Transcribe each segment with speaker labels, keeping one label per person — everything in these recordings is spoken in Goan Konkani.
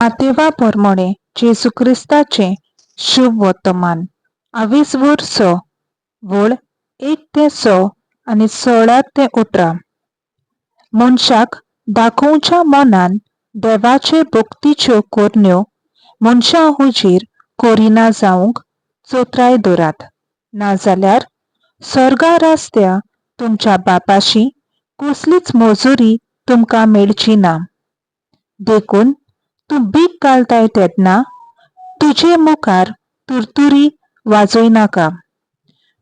Speaker 1: मातेवा पोरमोणे जेजू क्रिस्ताचें शुभ वर्तमान आवीस वर्सो वळ एक ते स आनी 16 ते 18. मनशाक दाखोवच्या मनान देवाचे भक्तीच्यो करण्यो मनशां हुजीर करिना जावंक चतराय दवरात, नाजाल्यार सर्गा रस्त्या तुमच्या बापाशी कसलीच मजुरी तुमकां मेळची ना. देखून तूं भीक घालताय तेन्ना तुजे मुखार तुरतुरी वाजयनाका.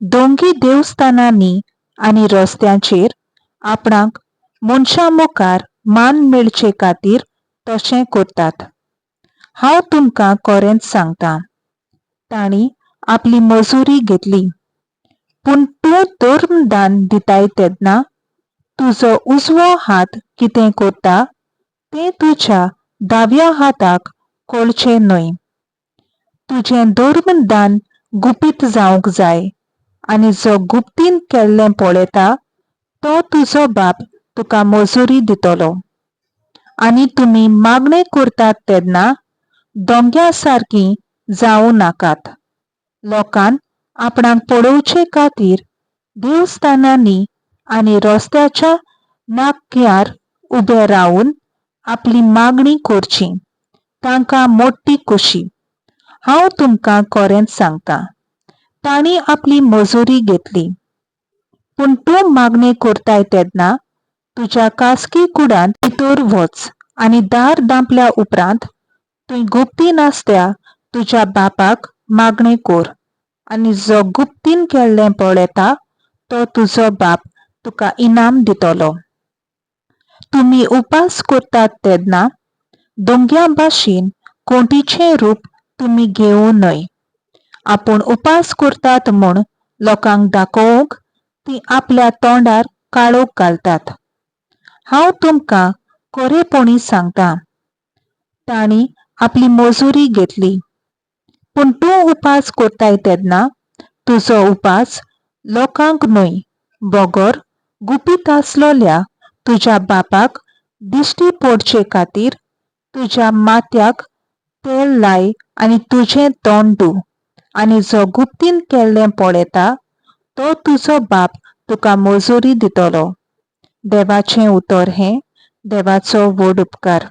Speaker 1: दोंगी देवस्थानांनी आनी रस्त्यांचेर आपणाक मनशां मुखार मान मेळचे खातीर तशें करतात. हांव तुमकां खरेंच सांगता, तांणी आपली मजुरी घेतली. पूण तूं धर्मदान दिताय तेन्ना तुजो उजवो हात कितें करता तें तुज्या दाव्या हाताक कळचें न्हय. तुजें धर्मदान गुपीत जावंक जाय आनी जो गुप्तीन केल्लें पळयता तो तुजो बाप तुका मजुरी दितलो. आनी तुमी मागणें करतात तेन्ना दोंग्या सारकी जावं नाकात. लोकान आपणाक पळोवचे खातीर देवस्थानांनी आनी रस्त्याच्या नाक्यार उबे रावन आपली मागणी करची तांकां मोटी खोशी. हांव तुमकां खरेंच सांगता, तांणी आपली मजुरी घेतली. पूण तूं मागणें करताय तेन्ना तुज्या खासगी कुडांत भितर वच आनी दार धांपल्या उपरांत थंय गुप्तीन आसत्या तुज्या बापाक मागणें कर आनी जो गुप्तीन केल्लें पळयता तो तुजो बाप तुका इनाम दितलो. तुमी उपास करतात तेन्ना दोंग्या भाशेन कोटीचें रूप तुमी घेवं न्हय. आपूण उपास करतात म्हूण लोकांक दाखोवंक तीं आपल्या तोंडार काळोख घालतात. हांव तुमकां खरेपणी सांगता, तांणी आपली मजुरी घेतली. पूण तूं उपास करताय तेन्ना तुजो उपास लोकांक न्हय बगर गुपीत आसलोल्या तुज्या बापाक दिश्टी पडचे खातीर तुज्या माथ्याक तेल लाय आनी तुजें तोंड धू आनी जो गुप्तीन केल्लें पळयता तो तुजो बाप तुका मजुरी दितलो. देवाचें उतर हें. देवाचो व्हड उपकार.